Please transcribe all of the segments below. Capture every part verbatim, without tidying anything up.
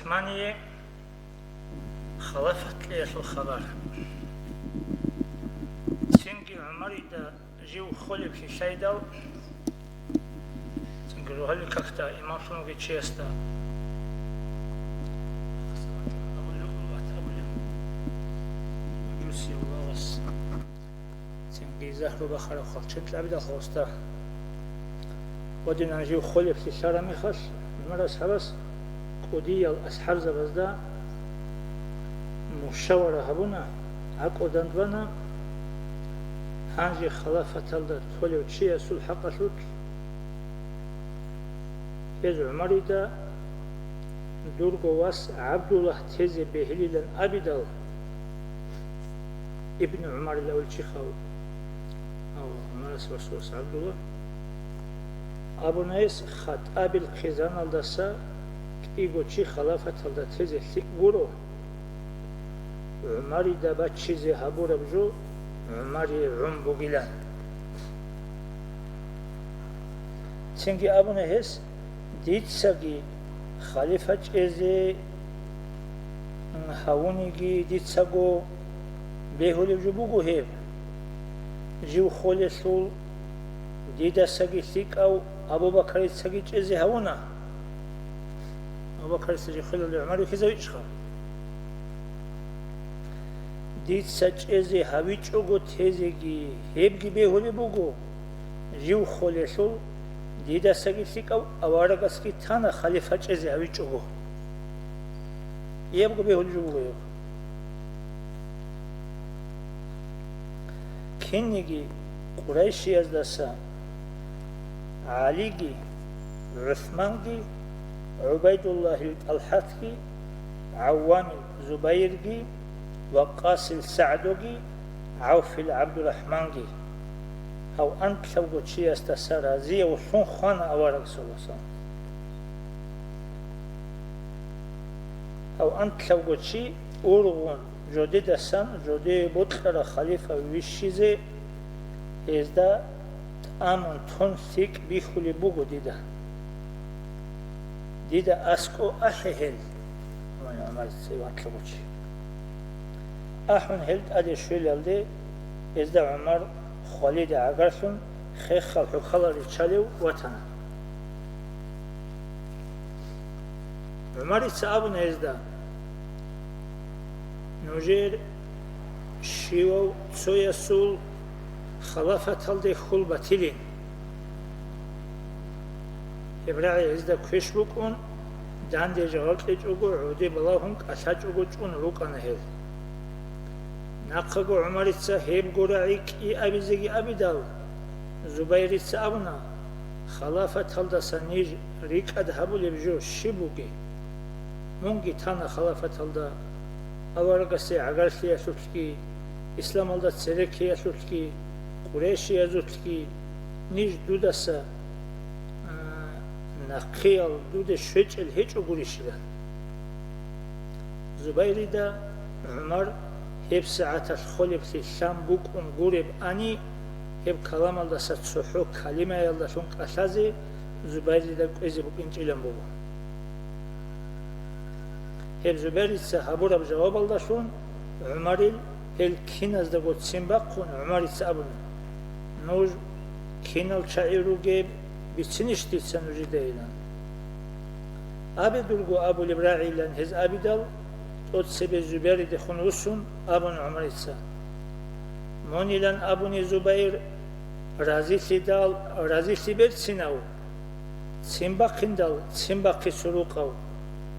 Германие халафат кьеялъул хабар. Цинги ГӀумарида жив холеб лъилъайдал, цинги рогьалил какда имамлъун вугев чиясда Жусиуллагьас цинги загьру бахараб хвалчен кьабидал гьосда. Ва динан жив холеб лъилъараб мехалъ, ГӀумар асхӀабас кӀудиял асхӀабзабазда мушавара гьабуна, гӀакълу дандбана, гьанже халафаталда толев чиясул хӀакъалъулъ. Гьез ГӀумарида дурго вас ГӀабдуллагь тезе бегьилилан абидал, Ибн ГӀумарил авличихъав, ГӀумарас васас ГӀабдуллагь, абуна гьес, Хаттабил хъизаналдаса кӀиго чи халафаталда тезе лъикӀ гуро, ГӀумарида баччизе гьабураб жо ГӀумарие гӀун бугилан. Цинги абуна гьес, Дицаги халифа чӀезе гьавуниги дицаго бегьулеб жо буго гьеб. Жив холелъул дидасаги лъикӀав Абу-Бакарицаги чӀезе гьавуна. Абу-Бакарица жив холелъул ГӀумар вихьизавичӀха? Дица чӀезе гьавичӀого тезеги гьебги бегьулеб буго. Жив холелъул дидасаги лъикӀав аварагасги тана халифа чӀезе гьавичӀого. Гьебго бегьулеб жо буго гьеб. Кинниги Къурайшияздаса ГӀалиги, ГӀусманги, ГӀубайдуллагьил ТӀалхӀатги, ГӀаввамил Зубайрги, Вакъасил СагӀдуги, ГӀавфил ГӀабдурахӀманги. Гьав анлъавго чиясдаса разиявлъун хвана авараг, саллаллагьу гӀалайгьи ва саллам. Гьав анлъавго чи ургъун жодедасан жодее бокьарав халифа вищизе, гьезда тӀамун тун лъикӀ бихьулеб буго дида. Дида аскӀов ахӀе гьел, ГӀумарица анлъавго чи. АхӀун гьел тӀаде щвелалде, гьезда ГӀумар хвалида гӀагарлъун хехал хӀухьалал риччалев ватана. ГӀумарица абуна гьезда: «Нужер щивав цоясул халафаталде хьул батилин». Гьеб рагӀи гьезда квеш букӀун, данде жагьал кьечӀого, гӀоде балагьун кӀалъачӀого чӀун рукӀана гьел. Нахъаго ГӀумарица гьебго рагӀи кӀиабизеги абидал, Зубайрица абуна: «Халафаталдаса ниж рикӀкӀад гьабулеб жо щиб бугеб? Мунги тана халафаталда, аварагасе гӀагарлъиялъулъги, исламалда цереккеялъулъги, къурайшиязулъги, ниж дудаса, а, нахъеял дуда щвечӀел гьечӀо гурищилан». Зубайрида ГӀумар гьебсагӀаталъ холеблъи лъан букӀун гуреб ани, гьеб каламалдаса цохӀо калимаялдалъун кӀалъазе Зубайрида кӀвезе букӀинчӀилан буго. Гьеб Зубайрица гьабураб жавабалдалъун ГӀумарил гьел киназдаго ццин бахъун ГӀумарица абуна: «Нуж кинал чагӀи ругеб бицинищ дица нужедайилан?» «Абе дурго абулеб рагӀилан», гьез абидал, тӀоцебе Зубайридехун вуссун абун ГӀумарица: «Мунилан абуни, Зубайр, разилъидал разилъи берцинав, ццин бахъиндал ццин бахъи сурукъав,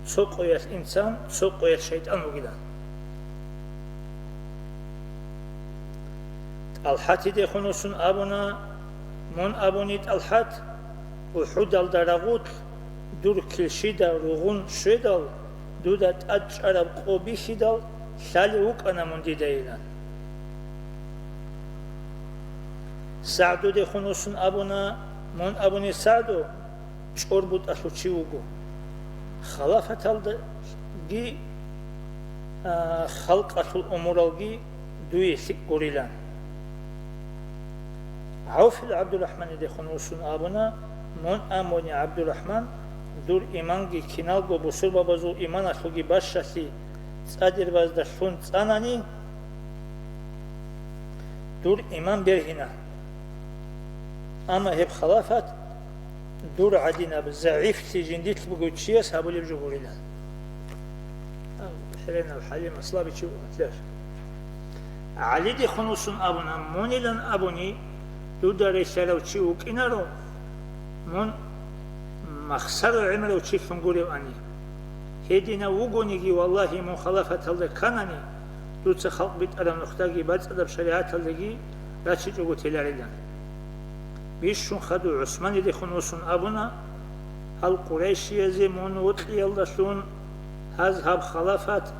цо къоялъ инсан, цо къоялъ шайтӀан вугилан». ТӀалхӀатидехун вуссун абуна: «Мун абуни, ТӀалхӀат, УхӀудалда рагъулъ дур килщида ругъун щведал, дуда тӀад чӀараб къо бихьидал, лъалев вукӀана мун дидайилан». СагӀдудехун вуссун абуна: «Мун абуни, СагӀду, чӀорбутӀалъул чи вуго. Халафаталдаги, а, халкъалъул умуралги дуе лъикӀ гурилан». ГӀавфил ГӀабдурахӀманидехун вуссун абуна: «Мун абуни, ГӀабдурахӀман, дур иманги киналго бусурбабазул иманалъулги бащалъи цӀадирбаздалъун цӀанани, дур иман бергьина. Амма гьеб халафат дур гӀадинаб загӀифлъи жиндилъ бугев чияс гьабулеб жо гурила. ХӀеренав ХӀалима слабичи вукӀунтияр. ГӀалидехун вуссун абуна, мунилан абуни, дуда релълъарав чи вукӀинаро, мун махсаро гӀемерав чилъун гуревани. Гьединав вугониги, валлагьи, мун халафаталда кканани, дуца халкъ битӀараб нухдаги бацӀцӀадаб шаригӀаталдаги рачичӀого теларилан. Бищун хадув ГӀусманидехун вуссун абуна, гьал къурайшиязе мун вокьиялдалъун гьаз гьаб халафат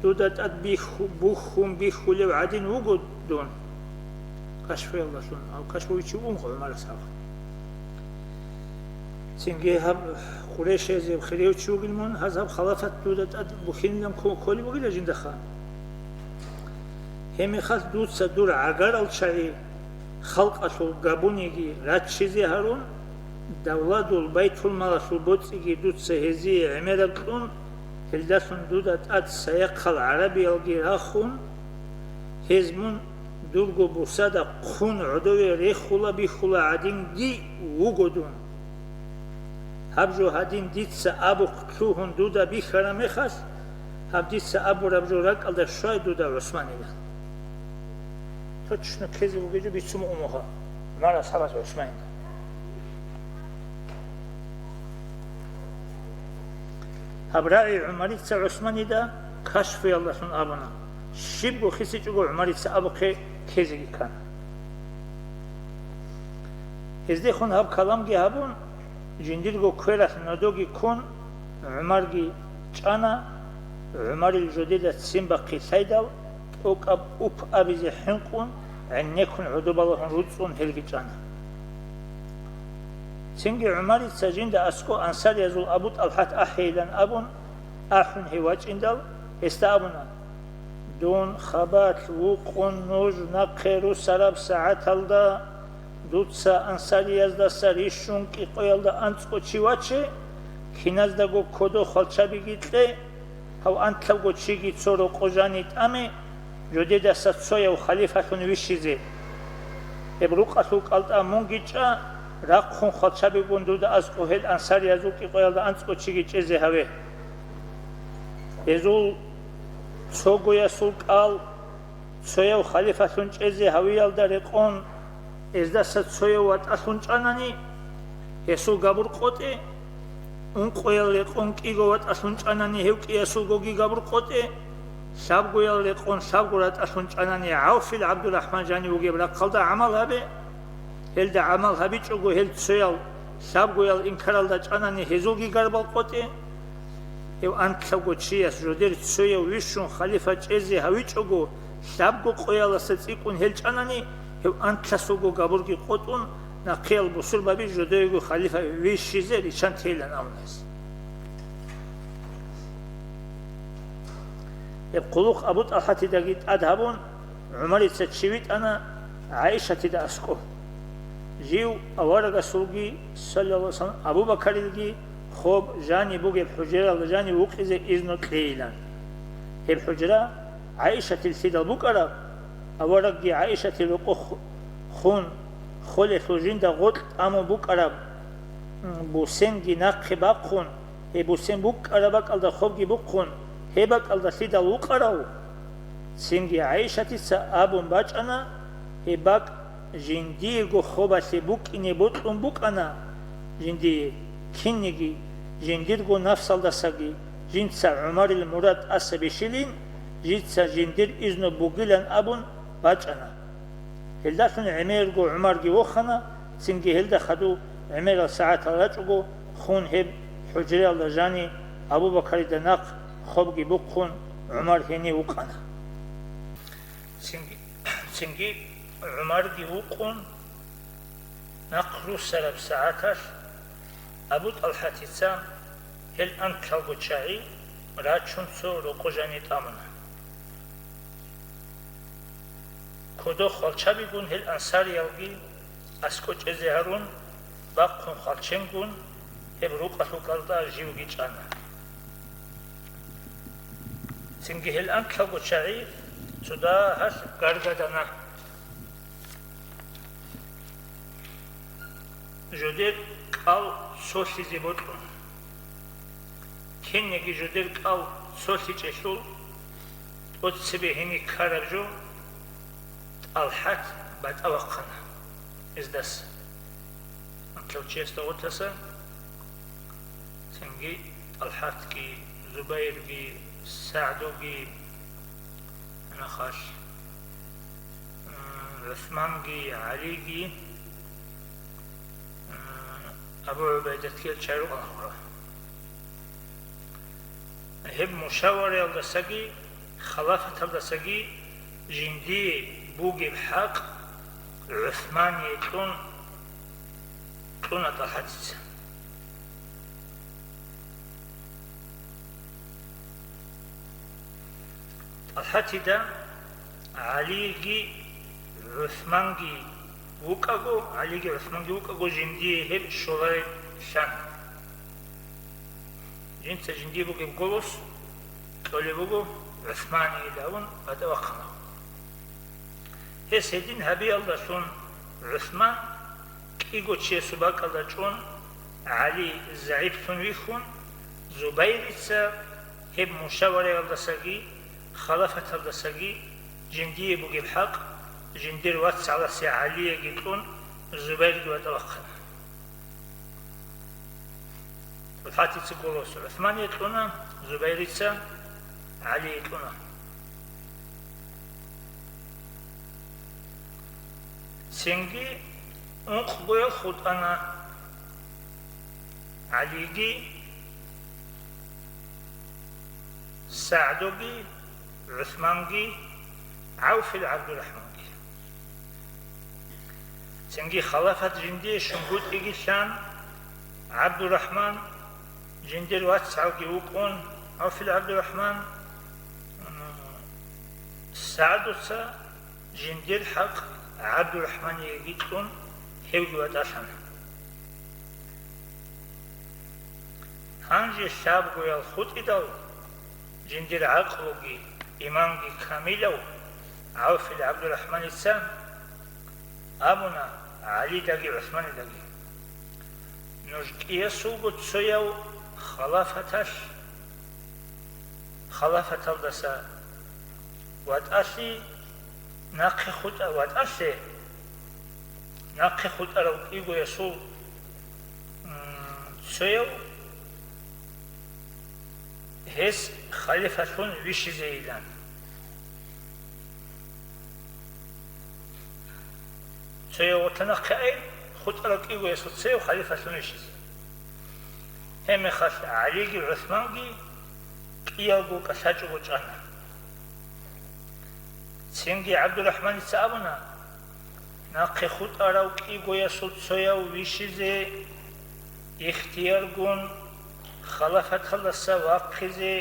дуда тӀад бихьу-, бухьун бихьулев гӀадин вуго дун. Кашфуялдалъун, гьав кашфуйчи унго ГӀумарас гьаб. Цинги гьаб къурайшиязе хирияв чи вугин мун, гьаз гьаб халафат дуда тӀад бухьинилан кко-, кколеб бугила жиндаха. Гьебмехалъ дуца дур гӀагарал чагӀи халкъалъул габуниги раччизе гьарун, давладул байтулмалалъул боцӀиги дуца гьезие гӀемераб кьун, гьелдалъун дуда тӀад сайахъал гӀарабиялги рахун, гьез мун дурго бусада хъун гӀодове рехула бихьула гӀадинги вуго дун. Гьаб жо гьадин дица абухъ лъугьун дуда бихьараб мехалъ, гьаб дица абураб жо ракӀалда щвай дуда ГӀусманилан. Точно ккезе бугеб жо бицун умуха, ГӀумар асхӀабас ГӀусманилан. Гьаб рагӀи ГӀумарица ГӀусманида кашфуялдалъун абуна, щибго хисичӀого ГӀумарица абухъе ккезеги ккана. Гьездехун гьаб каламги гьабун, жиндирго квералъ нодоги ккун, ГӀумарги чӀана, ГӀумарил жодеда ццин бахъи лъайдал, тӀокӀаб уп абизе хӀинкъун, гӀенеккун гӀодобалагьун руцӀцӀун гьелги чӀана. Цинги ГӀумарица жинда аскӀо ансариязул Абу ТӀалхӀат ахӀейилан абун, ахӀун гьев вачӀиндал, гьесда абуна: «Дун хабалъ вукъун нуж нахъе русараб сагӀаталда, дуца ансарияздаса рищун кӀикъоялда анцӀго чи ваче, киназдаго кодо хвалчабиги кье, гьав анлъабго чиги цо рокъо жани тӀаме, жодедаса цояв халифалъун вищизе. Гьеб рукъалъул кӀалтӀа мунги чӀа, рахъун хвалчабигун дуда аскӀоб гьел ансариязул кӀикъоялда анцӀго чиги чӀезе гьаве. Гьезул цогоясул кӀал цояв халифалъун чӀезе гьавиялда рекъон, гьездаса цояв ватӀалъун чӀанани, гьесул габур къотӀе, ункъоял рекъон кӀиго ватӀалъун чӀанани, гьев кӀиясулгоги габур къотӀе, лъабгоял рекъон лъабго ратӀалъун чӀанани, ГӀавфил ГӀабдурахӀман жанив вугеб рахъалда гӀамал гьабе». Гьелда гӀамал гьабичӀого гьел цоял лъабгоял инкаралда чӀанани, гьезулги гарбал къотӀе. Гьев анлъабго чияс жодер цояв вищун халифа чӀезе гьавичӀого, лъабго къояласа цӀикӀкӀун гьел чӀанани, гьев анлъасулго габурги къотӀун, нахъеял бусурбаби жодоего халифа вищизе риччан тейилан абуна гьес. Гьеб хъулухъ Абу ТӀалхӀатидаги тӀад гьабун, ГӀумарица чи витӀана ГӀайшатида аскӀоб. Жив аварагасулги, саллаллагьу гӀалайгьи вассалам, Абу Бакарилги хоб жаниб бугеб хӀужраялда жанив вукъизе изну кьейилан. Гьеб хӀужра ГӀайшатил лъидал букӀараб, аварагги ГӀайшатил рокъо ху-, хун, холелъул жинда гъоркь тӀамун букӀараб, м, бусенги нахъе бахъун, гьеб бусен букӀараб бакӀалда хобги бухъун, гьеб бакӀалда лъидал вукъарав? Цинги ГӀайшатица абун бачӀана, гьеб бакӀ жиндиего хобалъе букӀине бокьун букӀана жиндие, кинниги, жиндирго нафсалдасаги, жинца ГӀумарил мурад тӀаса бищилин, жинца жиндир изну бугилан абун бачӀана. Гьелдалъун гӀемерго ГӀумарги вохана, цинги гьелда хадув гӀемерал сагӀатал рачӀого хун гьеб хӀужраялда жани Абу Бакарида нахъ хобги бухъун ГӀумар гьенив вукъана. Цинги, цинги ГӀумарги вукъун, нахъ руссараб сагӀаталъ Абу ТӀалхӀатица гьел анлъалго чагӀи рачун цо рокъо жани тӀамуна. Кодо хвалчабигун гьел ансариялги аскӀо чӀезе гьарун, бахъун хвалченгун, Гьеб рукъалъул кӀалтӀа живги чӀана. Цинги гьел анкьавго чагӀи цо дагьалъ гаргадана. Жодер кӀал цолъизе бокьун. Кинеги жодер кӀал цолъичӀелъул, тӀоцебе гьениб ккараб жо ТӀалхӀат батӀа вахъана гьездаса. Анкьав чиясда гъотаса, цинги ТӀалхӀатги, Зубайрги, СагӀдуги, нахалъ, м, ГӀусманги, ГӀалиги, м, Абу ГӀубайдатги чагӀи рукӀана гьора. Гьеб мушавараялдасаги халафаталдасаги жиндие бугеб хӀакъ ГӀусмание кьун кьуна ТӀалхӀатица. ТӀалхӀатида ГӀалиги ГӀусманги вукӀаго, ГӀалиги ГӀусманги вукӀаго жиндие гьеб щолареб лъан. Жинца жиндие бугеб голос кьолеб буго ГӀусманида абун батӀа вахъана. Гьес гьедин гьабиялдалъун ГӀусман кӀиго чиясул бакӀалда чӀун, ГӀали загӀиплъун вихьун, Зубайрица гьеб мушавараялдасаги халафаталдасаги жиндие бугеб хӀакъ жиндир вацгӀаласе ГӀалияги кьун, Зубайрги батӀа вахъана. ТӀалхӀатица голос ГӀусмание кьуна, Зубайрица ГӀалие кьуна. Цинги ункъгоял хутӀана ГӀалиги, СагӀдуги, ГӀусманги, ГӀавфил ГӀабдурахӀманги. Цинги халафат жиндие щунгутӀиги лъан, ГӀабдурахӀман жиндир вацгӀалги вукӀун, ГӀавфил ГӀабдурахӀман, м, СагӀдуца жиндир хӀакъ ГӀабдурахӀманиеги кьун, гьевги ватӀалъана. Гьанже лъабгоял хутӀидал, жиндир гӀакълуги иманги камилав ГӀавфил ГӀабдурахӀманица абуна ГӀалидаги ГӀусманидаги: «Нуж кӀиясулго цояв халафаталъ, халафаталдаса ватӀалъи нахъе хутӀа-, ватӀалъе нахъе хутӀарав кӀигоясул, м, цояв гьес халифалъун вищизейилан». Цояв гъорлъа нахъе ай, хутӀарав кӀигоясул цояв халифалъун вищизе. Гьеб мехалъ ГӀалиги ГӀусманги кӀиялго кӀалъачӀого чӀана. Цинги ГӀабдурахӀманица абуна: «Нахъе хутӀарав кӀигоясул цояв вищизе ихтияргун халафаталдаса вахъизе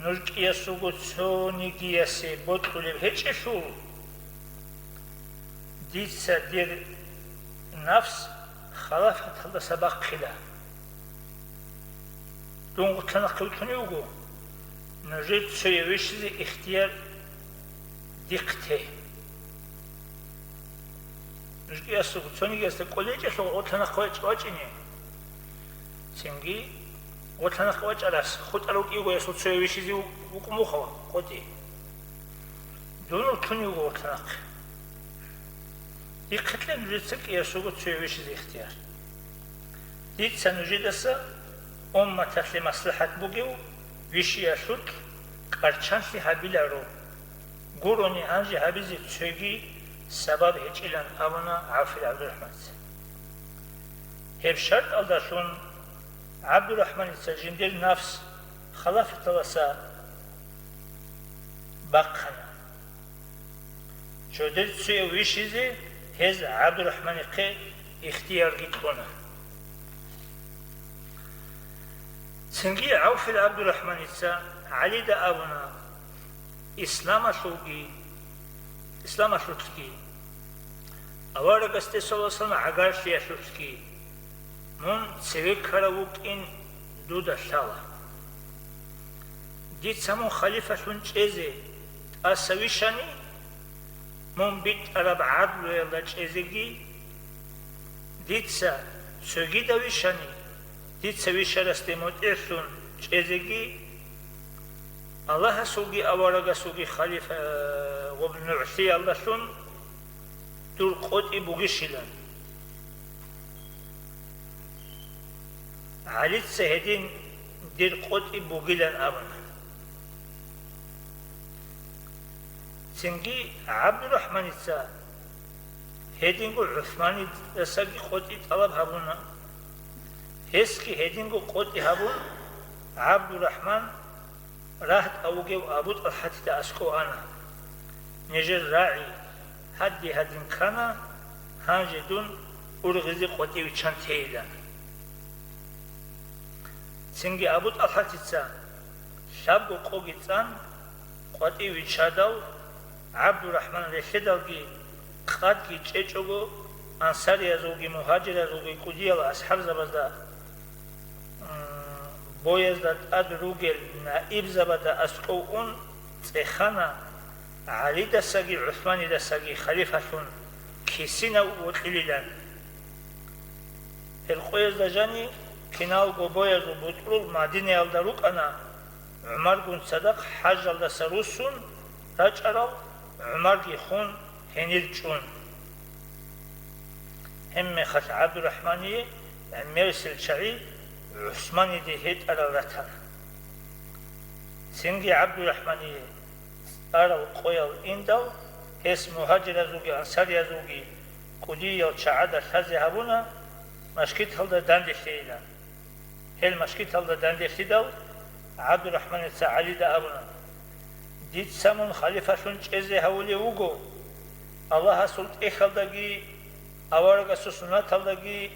нуж кӀиясулго цонигиясе бокьулеб гьечӀелъул, дица дир нафс халафаталдаса бахъила. Дун гъорлъа нахъе вугев вуго, нужер цояв вищизе ихтияр дихъ те. Нуж кӀиясулго цонигиясда кӀолечӀелъул гъорлъа нахъе вачӀ-, вачӀине». Цинги гъорлъа нахъе вачӀарас хутӀарав кӀигоясул цояв вищизе вукӀун вуха къотӀи. Дун вугев вуго гъорлъа нахъе. Дихъе кье нужеца кӀиясулго цояв вищизе ихтияр. Дица нужедаса умматалъе маслахӀат бугев вищиялъулъ къарчанлъи гьабиларо. Гурони гьанже гьабизе цоги сабаб гьечӀилан абуна ГӀавфил ГӀабдурахӀманица. Гьеб шартӀалдалъун ГӀабдурахӀманица жиндир нафс халафаталдаса бахъана. Жодер цояв вищизе гьез ГӀабдурахӀманихъе ихтиярги кьуна. Цинги ГӀавфил ГӀабдурахӀманица ГӀалида абуна: «Исламалъулги, исламалъулъги, аварагасде саллаллагьу гӀалайгьи вассалам гӀагарлъиялъулъги Мун цеве ккарав вукӀин дуда лъала. Дица мун халифалъун чӀезе тӀаса вищани, мун битӀараб гӀадлуялда чӀезеги, дица цогидав вищани, дица вищарасде мутӀигӀлъун чӀезеги, Аллагьасулги аварагасулги халифа, э, гъоб нугӀлъиялдалъун дур къотӀи бугищилан. ГӀалица гьедин дир къотӀи бугилан абуна. Цинги ГӀабдурахӀманица гьединго ГӀусманидасаги къотӀи тӀалаб гьабуна. Гьесги гьединго къотӀи гьабун, ГӀабдурахӀман рагьтӀав вугев Абу ТӀалхӀатида аскӀов ана: «Нижер рагӀи гьадин-гьадин ккана, гьанже дун ургъизе къотӀи виччан тейилан». Цинги Абу ТӀалхӀатица лъабго къоги цӀан, къватӀив виччадав ГӀабдурахӀман релълъидалги къадги чӀечӀого, ансариязулги мугьажиразулги кӀудиял асхӀабзабазда, м, боязда тӀад ругел наибзабада аскӀов ун цӀехана, ГӀалидасаги ГӀусманидасаги халифалъун кисинав вокьилилан. Гьел къоязда жани киналго боязул бутӀрул Мадинаялда рукӀана, ГӀумаргун цадахъ хӀажалдаса руссун рачӀарал, ГӀумарги хун гьенир чӀун. Гьебмехалъ ГӀабдурахӀмание гӀемерисел чагӀи ГӀусманиде гьетӀарал ратана. Цинги ГӀабдурахӀмание цӀарал къоял индал, гьес мугьажиразулги ансариязулги кӀудиял чагӀазда лъазе гьабуна, машгиталда данделъейилан. Гьел машгиталда данделъидал, ГӀабдурахӀманица ГӀалида абуна: «Дица мун халифалъун чӀезе гьавулев вуго. Аллагьасул тӀехьалдаги аварагасул суннаталдаги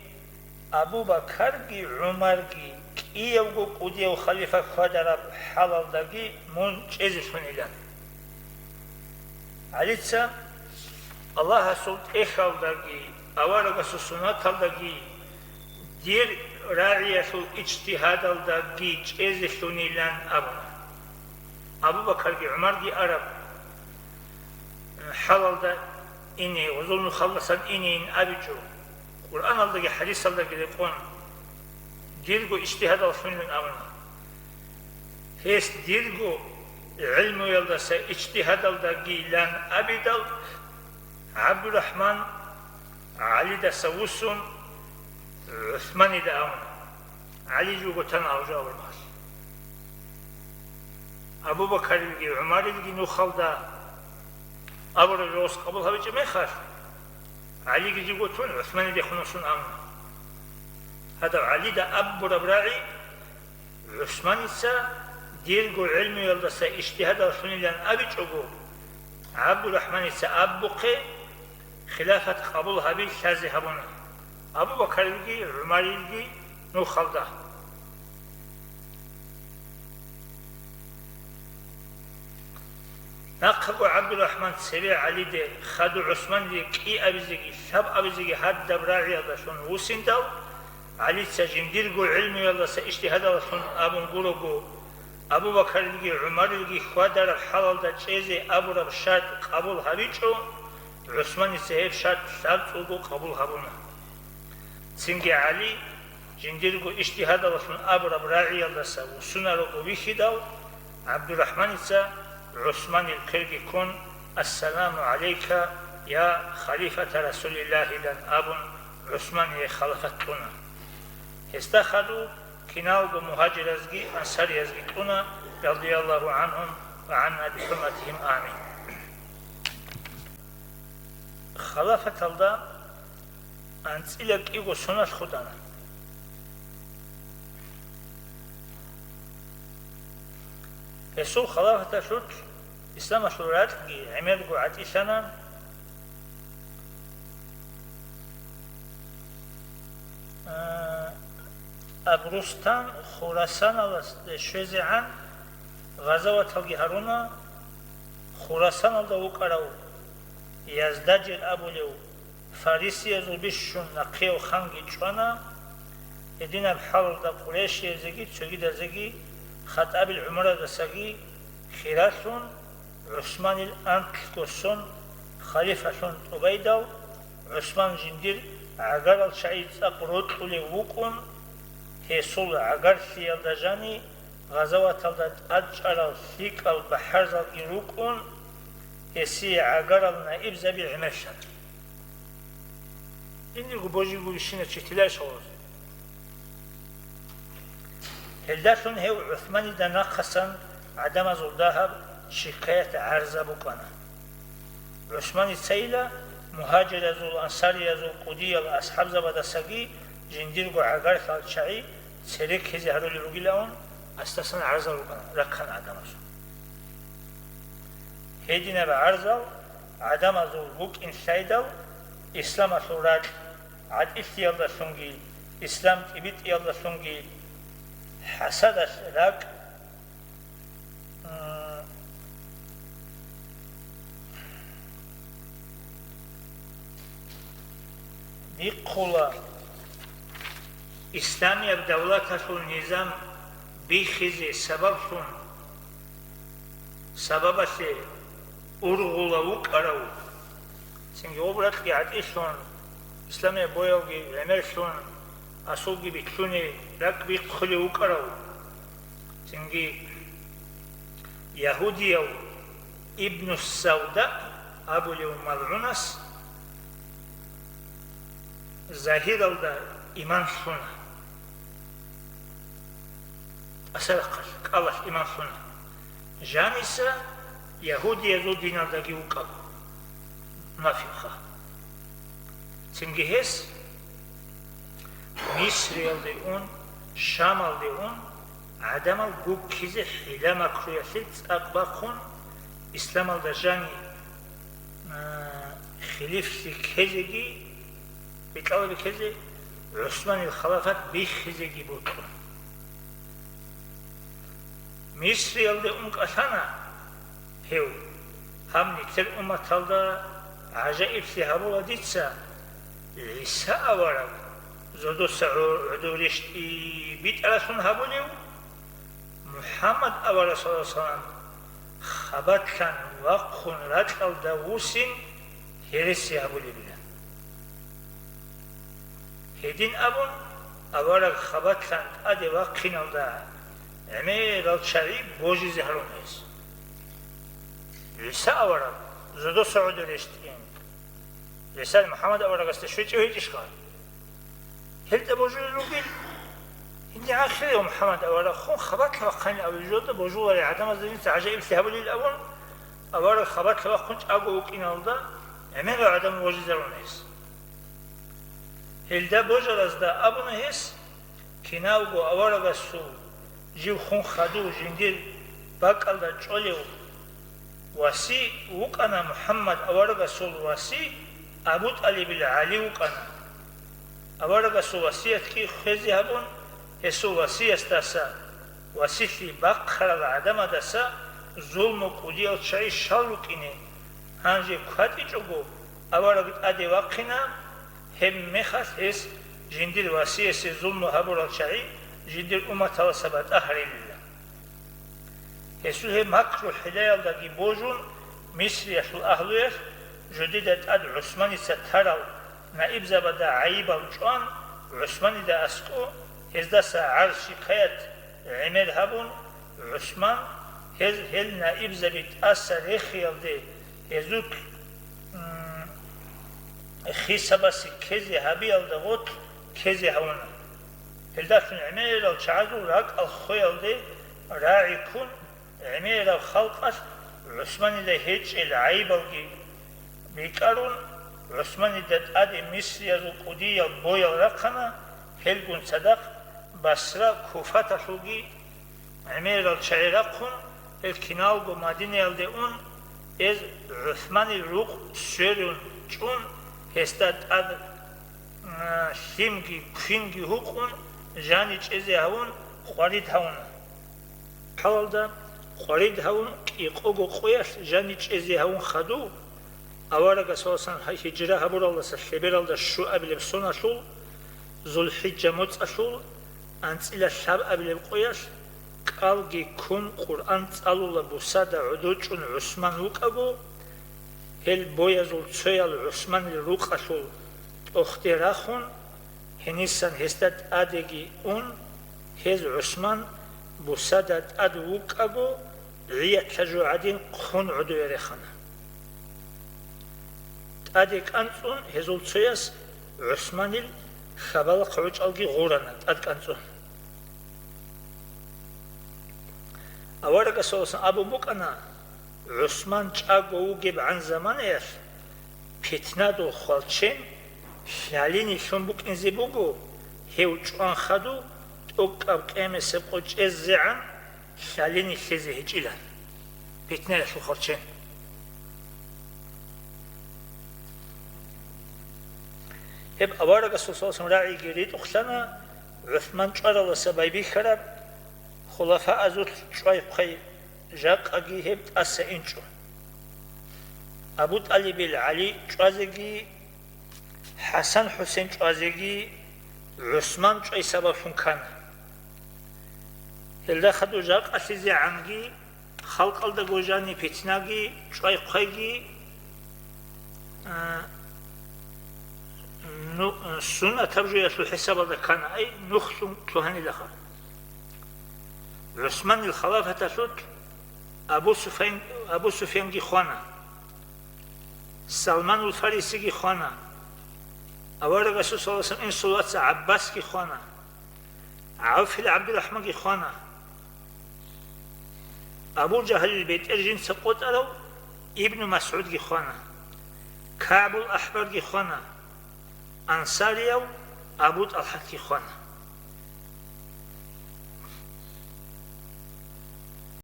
Абу Бакарги ГӀумарги кӀиявго кӀудияв халифа хьвадараб хӀалалдаги мун чӀезелъунилан». ГӀалица: «Аллагьасул тӀехьалдаги аварагасул суннаталдаги дир рагӀиялъул ижтигьадалдаги чӀезелъунилан», – абуна. Абу Бакарги ГӀумарги араб хӀалалда ине, гъозул нухалдасан инейин абичӀо, Къуръаналдаги хӀадисалдаги рекъон, дирго ижтигьадаллъунилан абуна. Гьес дирго гӀелмуялдаса ижтигьадалдагилан абидал, ГӀабдурахӀман ГӀалидаса вуссун ГӀусманида абуна. ГӀали жуго тана гьав жавабалъ. Абу Бакарилги ГӀумарилги нухалда абураб жаваб къабул гьабичӀеб мехалъ, ГӀалиги жуго тун ГӀусманиде хунусун абуна. Гьадаб ГӀалида абураб рагӀи ГӀусманица дирго гӀелмуялдаса ижтигьадаллъунилан абичӀого, ГӀабдурахӀманица абухъе, хилафат къабул гьаби лъазе гьабуна Абу Бакарилги ГӀумарилги нухалда. Нахъаго ГӀабдурахӀман цеве ГӀалиде хадув ГӀусманде кӀиабизеги лъабабизеги гьадаб рагӀиялдалъун вусиндал, ГӀалица жиндирго гӀелмуялдаса ижтигьадаллъун абун гурого, Абу Бакарилги ГӀумарилги хьвадараб хӀалалда чӀезе абураб шартӀ къабул гьабичӀо, ГӀусманица гьеб шартӀ лъабцӀулго къабул гьабуна. Цинги ГӀали, жиндирго ижтигьадаллъун абураб рагӀиялдаса вуссунарого вихьидал, ГӀабдурахӀманица ГӀусманил кверги ккун: «Ассаламу гӀалайка, я халифата Расулиллагьилан», – абун, ГӀусмание халафат кьуна. Гьесда хадув киналго мугьажиразги ансариязги кьуна, радияллагьу гӀанхум ва гӀанна бихӀурматихим, амин. Халафаталда анцӀила кӀиго соналъ хутӀана. Гьесул халафаталъулъ исламалъул ракьги гӀемерго гӀатӀилъана. А, Абрустан Хурасаналде щвезегӀан гъазаваталги гьаруна. Хурасаналда вукӀарав Яздаджир абулев фарисиязул бищун нахъеяв ханги чӀвана. Гьединаб хӀалалда къурайшиязеги цогидазеги Хаттабил гӀумруялдасаги хиралъун, ГӀусманил анкьго сон халифалъун тӀубайдал, ГӀусман жиндир гӀагарал чагӀи цӀакъ рокьулев вукӀун, гьесул гӀагарлъиялда жани гъазаваталда тӀадчӀарал лъикӀал бахӀарзалги рукӀун, гьесие гӀагарал наибзаби гӀемерлъана. Жиндирго божи гурищина чи тилай шалгъузе. Гьелдалъун гьев ГӀусманида нахъасан гӀадамазул дагьаб шикаят гӀарза букӀана. ГӀусманецайила мугьажиразул, ансариязул кӀудиял асхӀабзабадасаги жиндирго гӀагарлъал чагӀи цереккизе гьарулел ругилаун, асдасан гӀарзал рукӀана, раккана гӀадамазул. Гьединаб гӀарзал гӀадамазул букӀин лъайдал, исламалъул ракь гӀатӀилъиялдалъунги, ислам тӀибитӀиялдалъунги хӀасадалъ ракӀ, м, бихъула, исламияб давлаталъул низам биххизе сабаблъун, сабабалъе ургъула вукӀарав, цинги гъоб ракьги гӀатӀилъун, исламияб боялги гӀемерлъун, асулги битлъуни ракӀ бихъулев вукӀарав, цинги ягьудияв Ибну Савда абулев малгӀунас загьиралда иман лъуна. ТӀасарахъалъ, кӀалалъ иман лъуна. Жаниса ягьудиязул диналдаги вукӀаго, мунафикъха. Цинги гьес Мисриялде ун, Шамалде ун, гӀадамал гуккизе хӀила-макруялъе цӀакъ бахъун, исламалда жани, а, хилифлъи ккезеги, битӀалаби ккезе, ГӀусманил халафат биххизеги бокьун. Мисриялде ун кӀалъана гьев, гьаб нилъер умматалда гӀажаиблъи гьабула дица, ГӀиса авараг зодоса гӀо-, гӀодов рещтӀи битӀаралъун гьабулев, МухӀаммад авараг, саллаллагьу гӀалайгьи вассалам, хабалъан вахъун ракьалда вуссин гьереси гьабулебилан. Гьедин абун, авараг хабалъан тӀаде вахъиналда гӀемерал чагӀи божизе гьарун гьес. ГӀиса авараг зодоса гӀодов рещтӀин. ГӀиса МухӀаммад аварагасда щвечӀев гьечӀищха? Гьелда божулел ругел. Гьенде гӀахирав МухӀаммад аварагхун хабалъа вахъанин абулеб жода божуларел гӀадамазда жинца гӀажаиблъи гьабулел абун, авараг хабалъа вахъун чӀаго вукӀиналда, гӀемерал гӀадамал божизарун гьес. Гьелда божаразда абуна гьес, киналго аварагасул жив хун хадув жиндир бакӀалда чӀолев васи вукӀана, МухӀаммад аварагасул васи Абу ТӀалибил ГӀали вукӀана. Аварагасул васиятги хвезе гьабун, гьесул васиясдаса, василъи бахъарал гӀадамадаса зулму кӀудиял чагӀи щал рукӀине, гьанже кватӀичӀого авараг тӀаде вахъина, гьеб мехалъ гьес жиндир васиясе зулму гьабурал чагӀи жиндир умматаласа батӀа гьарилила. Гьесул гьеб макру-хӀилаялдаги божун, Мисриялъул агьлуялъ жодида тӀад ГӀусманица тарал наибзабада гӀайибал чӀван, ГӀусманида аскӀо гьездаса гӀарз-шикаят гӀемер гьабун, ГӀусман гьез гьел наибзаби тӀаса рехиялде гьезул, м, хисабасе ккезе гьабиялда гъорлъ ккезе гьавуна. Гьелдалъун гӀемерал чагӀазул ракӀал хвеялде рагӀи ккун, гӀемераб халкъалъ ГӀусманида гьечӀел гӀайибалги рикӀкӀарун, ГӀусманида тӀаде Мисриязул кӀудиял боял рахъана, гьелгун цадахъ Басра, Куфаталъулги гӀемерал чагӀи рахъун, гьел киналго Мадинаялде ун, гьез ГӀусманил рукъ сверун чӀун, гьесда тӀад, а, лъимги квинги гьукъун, жани чӀезе гьавун, къварид гьавуна. Хъалалда къварид гьавун, кӀикъого къоялъ жани чӀезе гьавун хадув, аварагас васан гьай гьижра гьабуралдаса лъебералда щуабилеб соналъул, ЗулхӀиджа моцӀалъул анцӀила лъабабилеб къоялъ кӀалги ккун Къуръан цӀалула бусада гӀодочӀун ГӀусман вукӀаго, гьел боязул цоял ГӀусманил рукъалъул тӀохде рахун, гьенисан гьесда тӀадеги ун, гьез ГӀусман бусада тӀад вукӀаго, гӀиятла жо гӀадин хъун гӀодове рехана. ТӀаде кӀанцӀун гьезул цояс ГӀусманил хабалахъ гӀочӀалги гъурана тӀад кӀанцӀун. Аварагас абун букӀана, ГӀусман чӀаго вугебгӀан заманаялъ, питнадул хвалчен лъалине лъун букӀинзе буго, гьев чӀван хадув тӀокӀаб къемесеб къо чӀезегӀан лъалине лъезе гьечӀилан. Питнаялъул хвалчен. Гьеб аварагасул саллаллагьу гӀалайгьи вассаллам рагӀиги ритӀухълъана, ГӀусман чӀваралдаса байбихьараб хулафаазулъ чӀвай-хъвай жакъаги гьеб тӀаса инчӀо. Абу ТӀалибил ГӀали чӀвазеги, ХӀасан-ХӀусен чӀвазеги ГӀусман чӀвай сабаблъун ккана. Гьелда хадур жакъалъизегӀанги, халкъалдаго жаниб питнаги, чӀвай-хъвайги, а, ну, суннатаб жоялъул хӀисабалда ккана, ай, нухлъун лъугьанилаха. ГӀусманил халафаталъулъ Абу Суфян, Абу Суфянги хвана, Салманул Фарисиги хвана, аварагасул саллаллагьу гӀалайгьи вассаллам инсул вац ГӀаббасги хвана, ГӀавфил ГӀабдурахӀманги хвана, Абу Жагьлил бетӀер жинца къотӀарав Ибну МасгӀудги хвана, КагӀбул АхӀбарги хвана, ансарияв Абу ТӀалхӀатги хвана.